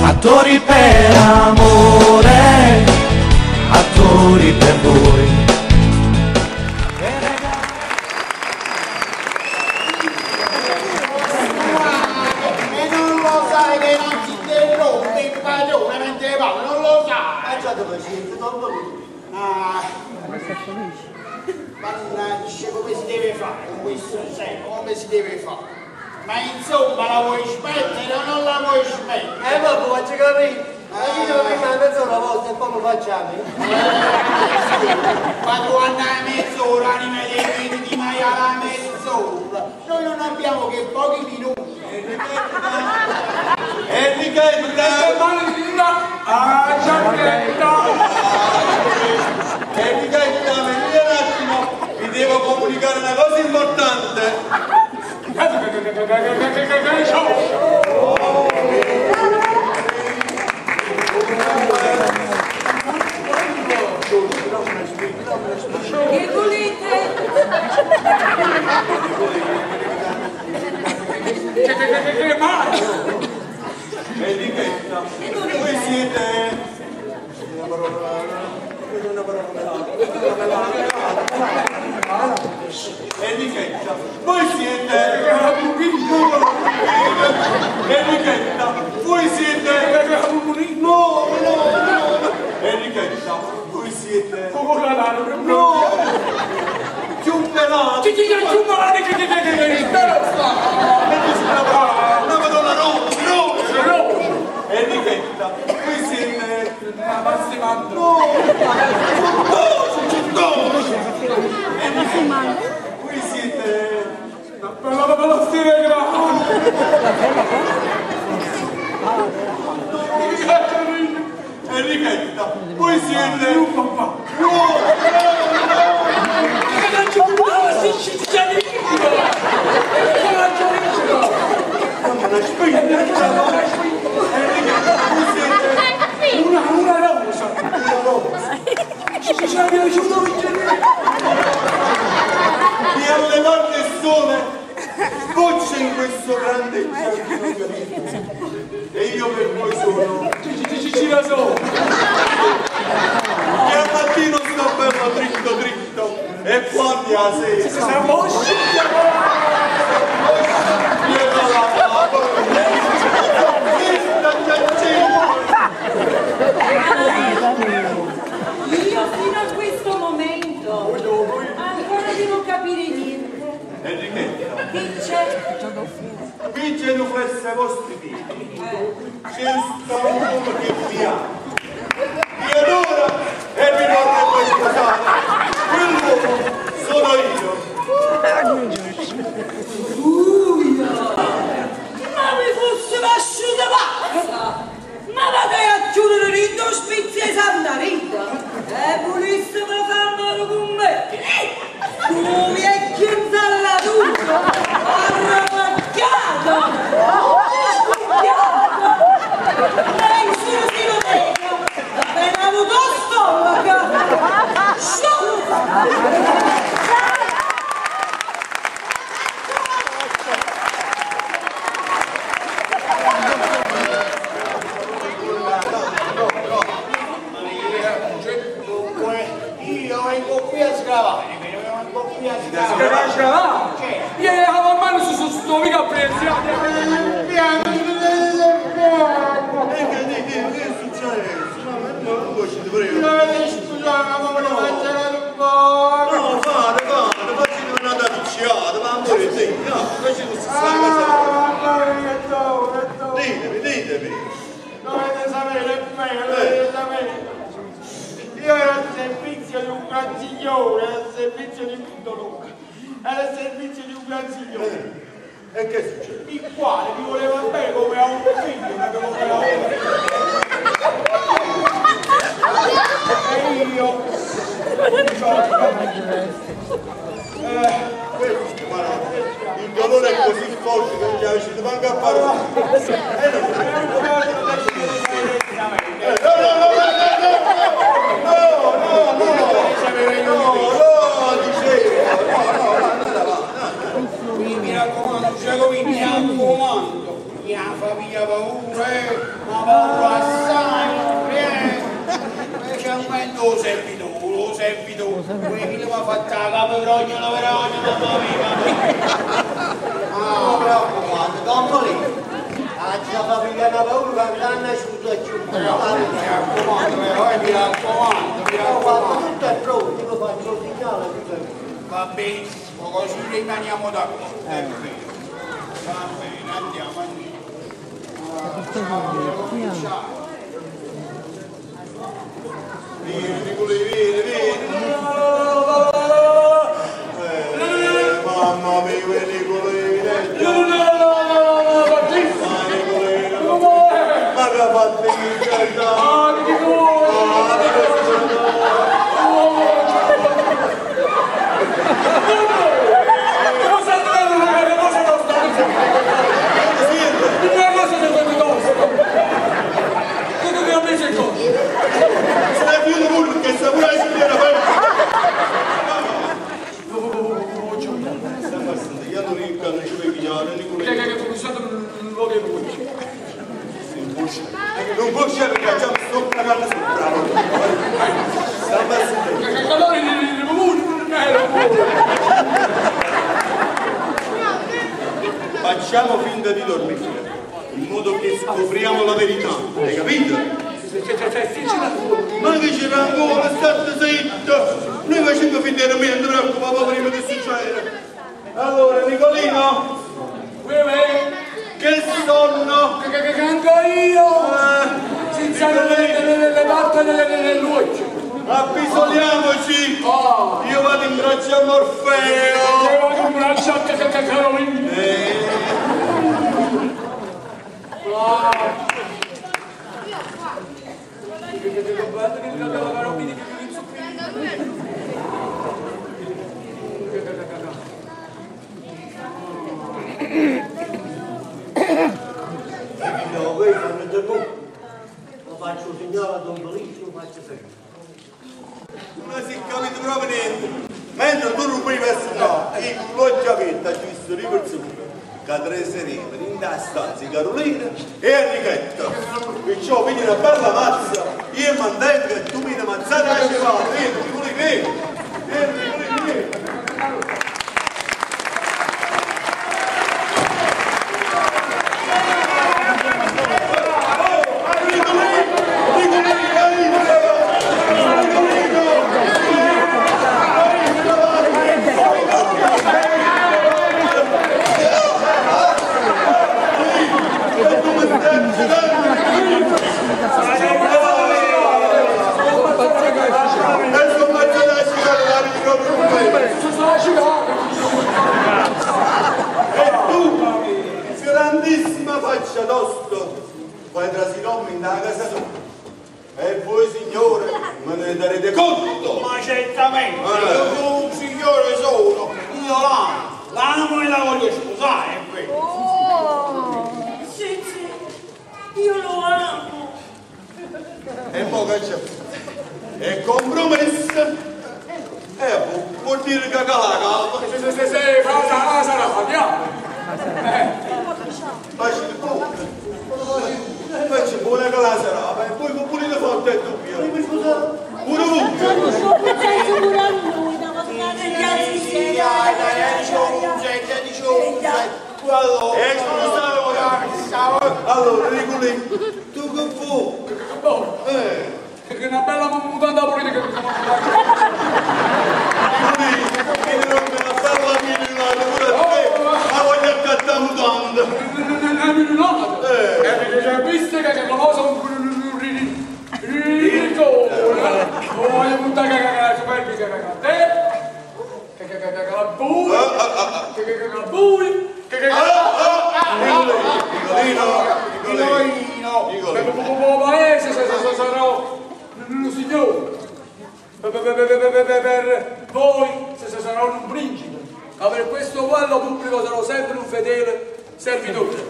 Attori per amore, attori per voi. E non lo sai che non si interrompe il padrone mentre parla, non lo sai! Ma già dove siete? Ah, mannaggia, come si deve fare con questo secolo, come si deve fare? Ma insomma la vuoi smettere o non la vuoi smettere? Vabbè, faccio capire. Ma io devo prima mezz'ora volta e poi lo facciamo. Ma tu andai mezz'ora, anima dei piedi di maiala mezz'ora. Noi non abbiamo che pochi minuti. Enrichetta! Ah, giacchetta! Enrichetta, venite un attimo, vi devo comunicare una cosa importante. Che volete? Che mangio? Enrichetta, voi siete... Enrichetta, voi siete... Enrichetta, voi siete... No, no, no! Enrichetta, voi siete... No! Chiumpelato! Una madonna rosa, rosa! Enrichetta, voi siete... No! Enrichetta, voi siete... Enrichetta, voi siete... No! No! Enrichetta, voi siete... Una rosa! Ci piaciuto Chi al levante il sole sboccia in questo grande giardino fiorito. E io per voi sono che al mattino sto bello dritto dritto e quando a sera dietro la Io fino a questo momento ancora devo capire niente. Enrichetta, Che c'è? qui c'è un flesso ai vostri piedi. C'è sta un uomo che vi ama. Vi adora e vi vorrebbe sposare. Quell'uomo sono io. Buio! Ma mi fosse lasciata pazza! Ma vado a chiudere dentro spizia e Santa Rita! E volesse fare con me! Tu vecchio insallaturo! Arrabbiato! Scoppiato! Lei solo si lo tenga! Ben avuto stomaco! Dunque, io vengo qui a sgravare, vengo qui a sgravare. Io avevo mano su sto mica apprezzato. E che è successo? Ma non vuoi ci prego. Scusate, ma come lo mangiare un po'? No, fate, fate, facete una taticciata, ma amore, sì, no, facete questa cosa. Ah, Ditemi, ditemi. Dovete sapere bene, dovete sapere. Io ero al servizio di un gran signore, al servizio di Pinto Luca. Era al servizio di un gran signore. E che succede? Il quale mi voleva bene come a un figlio, ma come a un E io, Questo, guarda, il dolore è così forte che non ci avete manco a fare. No, no, no, no, no, no, no, no, no, dicevo, no, no, andate avanti. Mi raccomando, Giacomino, mi raccomando, mi fa via paura, ma paura. tu, quello mi ha fatto la capo grognola, verognola, mamma mia. Ah, preoccupate, Don Polino. Ah, ci fa pigliare una paura che non è asciutto più. Mi raccomando, però, mi raccomando, mi Quando raccomando. tutto è pronto, io faccio il segnale, tutto è pronto. Va benissimo, così rimaniamo d'accordo, è vero. Va bene, andiamo, andiamo. Cominciamo. Vieni, Nicolì, vieni, vieni. Mamma mia, Nicolì, ma che ha fatto il Stai più di burro che sta pure la signora Sta passando, io non riesco a ci pigliare, Nicolì. Non può uscire perché già mi sto cagando sopra. Sta passando. Facciamo finta di dormire, in modo che scopriamo la verità, hai capito? Ma che c'era ancora, state zitta! Noi facciamo finta di dormire, non ti preoccupare prima che succede. Allora, Nicolino, che sonno! Che anche io! Senza le patte dell'occhio! Appisoliamoci! Io vado in braccio a Morfeo! Io vado in braccio a Carolina! No, voi fanno il dormire. Lo faccio il segnale a Don Polino, lo faccio sempre. Ma si capito proprio niente. Mentre tu non puoi passare, io con l'occhio aperto ho visto due persone che tre serene in una stanza, Carolina e Enrichetto. Perciò vieni una bella mazza, io mantengo e tu mi ne mazzate la cevata, vieni, tu li vedi, vieni, tu li vedi. E tu, grandissima faccia d'osto, fai trasilommi in casa tua. E voi, signore, me ne darete conto. Ma certamente, io sono un signore solo, io l'amo, l'amo e la voglio sposare, è vero. Oh, sì, sì, io lo amo. E mo che c'è? È compromesso. Vuol dire che la calma. Sì, sarà, andiamo. Facci buona. Facci buona che la sarà, e poi con pulito fatto è dubbio. Pure voi. Allora, Nicolì, tu che vuoi? Che è una bella mutanda politica che Mi rompe una bella minulata pure a te, ma voglio accattare mutanda. Minulata? Perché visto che cosa un rigore, voglio buttare che superbi che te, che la bui, che la bui, che Nicolino, Nicolino, Nicolino, paese sarò un signore. Per voi se sarò un principe, ma per questo quello pubblico sarò sempre un fedele servitore.